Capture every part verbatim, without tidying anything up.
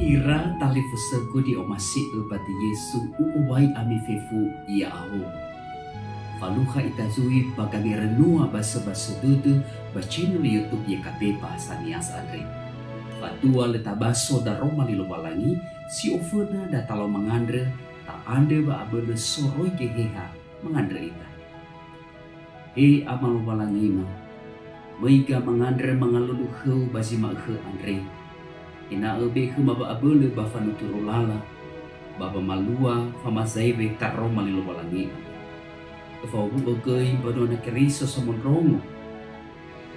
Ira talifusögu ni'omasi'ö ba döi Yesu, u'owai ami fefu ya'ahowu. Falukha ita zui ba gangerönua basöbasö dödö ba channel YouTube Y K B Bahasa Nias andre. Fatua lö tabaso daroma li Lowalangi, si oföna da talau mangandrö, ta'andrö wa'abölö soroi Geheha mangandrö ita. He Ama Lowalangima, möiga mangandrö mangalulu khöu ba zi ma'ökhö andre, ena'ö be khöma wa'abölö ba fanuturu lala, ba wamalua famazaewe taroma li Lowalangi andre. Öfawu'ö göi mbanua Niha Keriso somondrongo,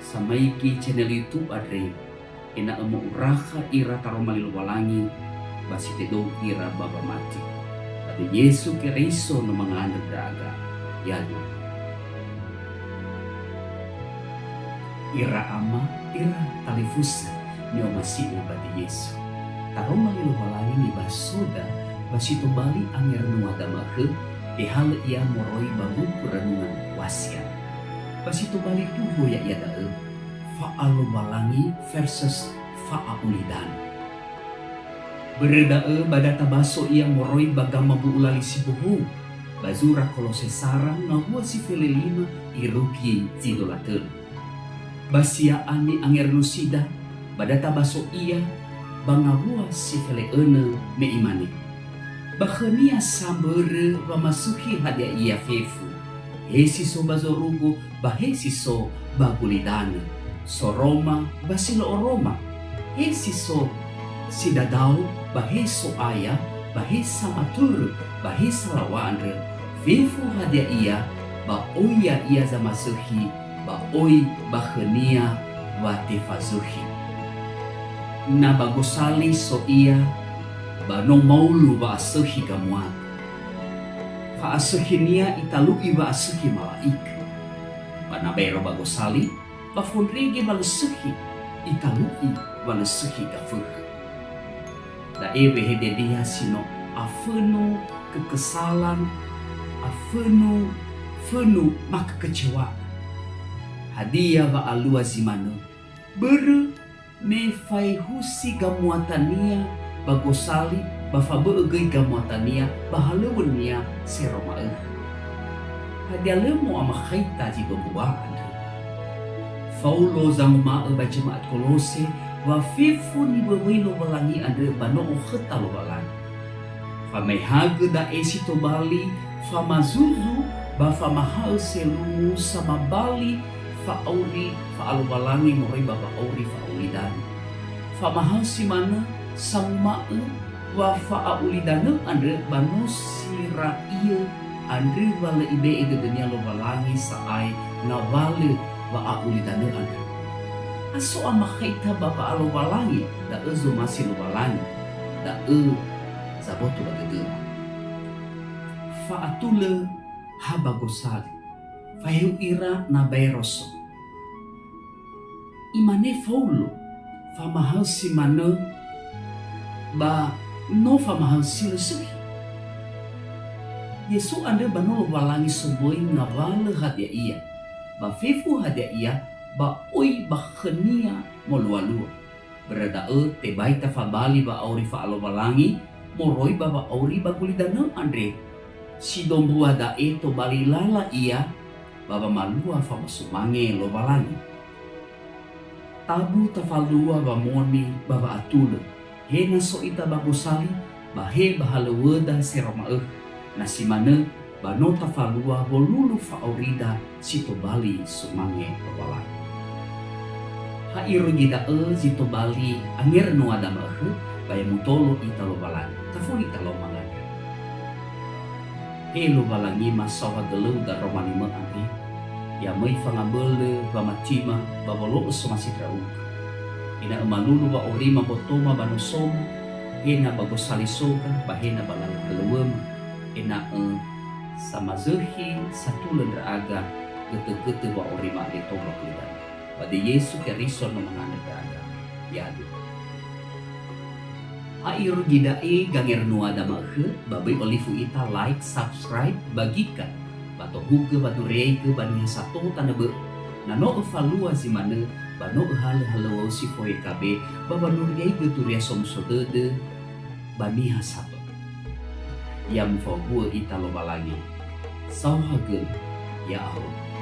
samaigi channel YouTube andre, ena'ö mo'urakha ira taroma li Lowalangi, ba si tedou ira ba wamati. Ba döi Yesu Keriso no mangandrö ndra'aga. Yadu. Ira ama, ira talifusö, ni'omasi'ö ba döi Yesu. Taroma li Lowalangi nibasoda ba si tobali angerönua damakhö, ehalö ia moroi ba buku Renungan Wasiat. Ba si tobali tuho ya'ia da'ö, fa'alowalangi versus fa'a'ulidanö. Börö da'ö ba da tabaso ia moroi ba gamabu'u lali si bohou, ba zura Kolose sara ngawua si felelima irugi zi dola tölu. Ba sia'a ni'angerönusida, ba da tabaso ia ba ngawua si fele'önö me imane, ba khönia sa mbörö wa masukhi hadia ia fefu, he si so ba zorugo ba he si so ba gulidanö, soroma ba si lö oroma, he si so si dadao ba he So'aya, ba he samatörö, ba he salaŵa andrö, fefu hadia ia, ba oi ya'ia zamazökhi, ba oi ba khönia wa tefazökhi. Na ba gosali so ia, ba no maulu wa'asökhi gamuata. Fa'asökhinia italu'i wa'asökhi mala'ikö. Ba na baero ba gosali, ba fondrege wa lö sökhi, italu'i wa lö sökhi gafökhö. Da'e wehede niha si no afönu kekesalan, afönu fönu makekecewaan. Hadia wa'alua zi manö? Börö me faehusi gamuatania ba gosali, ba fabö'ö göi gamuatania ba halöŵönia seroma ökhö. Hadia lö mo'amakhaita zi dombua andrö? Faulo zanguma'ö ba jemaat Kolose wa fefu niwöwöi Lowalangi andrö ba no okhöta Lowalangi. Famaehagö da'e si tobali famazuzu ba famahaö selungu samabali fa'auri fa'alowalangi moroi ba wa'auri fa'aulidanö. Famahaö si manö sanguma'ö wa fa'aulidanö andrö ba no si ra'iö andrö wa lö ibe'e dödönia Lowalangi sa'ae ngawalö wa'aulidanö andrö. Ha so amakhaita ba wa'alowalangi, da'ö zomasi Lowalangi, da'ö zaboto ba dödöra. Fa'atulö ha ba gosali, faehu ira na baero so. Imane Faulo, famahaö si manö ba no famahaö si lö sökhi. Yesu andrö ba no Lowalangi somböi ngawalö hadia ia, ba fefu hadia ia, ba oi ba khönia molualua. Börö da'ö tebai tafabali wa'auri fa'alowalangi moroi ba wa'auri ba gulidanö andre. Si dombua da'e tobali lala ia ba wamalua famasomange Lowalangi. Tabu tafalua wamoni ba wa'atulö, he na so ita ba gosali, ba he ba halöŵöda seroma ökhö, na si manö ba no tafalua wolulu fa'aurida si tobali somange Lowalangi. Ha irugi da'ö zi tobali angerönua damakhö, ba ya mutolo ita Lowalangi, tafuli ita lau mangandrö. He Lowalangima saohagölöu daroma nimö andre, ya möi fangabölö wamatima ba wolo'ö somasi ndra'ugö. Ena'ö malulu wa'aurima mbotoma ba nosoma, he na ba gosali soga, ba he na ba lalö halöŵöma, ena'ö samazökhi satulö ndra'aga götögötö wa'aurima andre tou ba gulidanö. Ba döi Yesu Keriso no mangandrö ndra'aga. Yadu. Ha irugi da'e gangerönuada ma'ökhö, ba böi olifu ita like, subscribe, bagikan, ba tohugö wanuriaigö ba niha sato tanö bö'ö. Na no öfalua zi manö, ba no öhalö halöŵöu si fao Y K B, ba wanuriaigö Turia Somuso Dödö, ba niha sato. Ya mufahuhuo ita Lowalangi, saohagö-Nia ya'ahowu.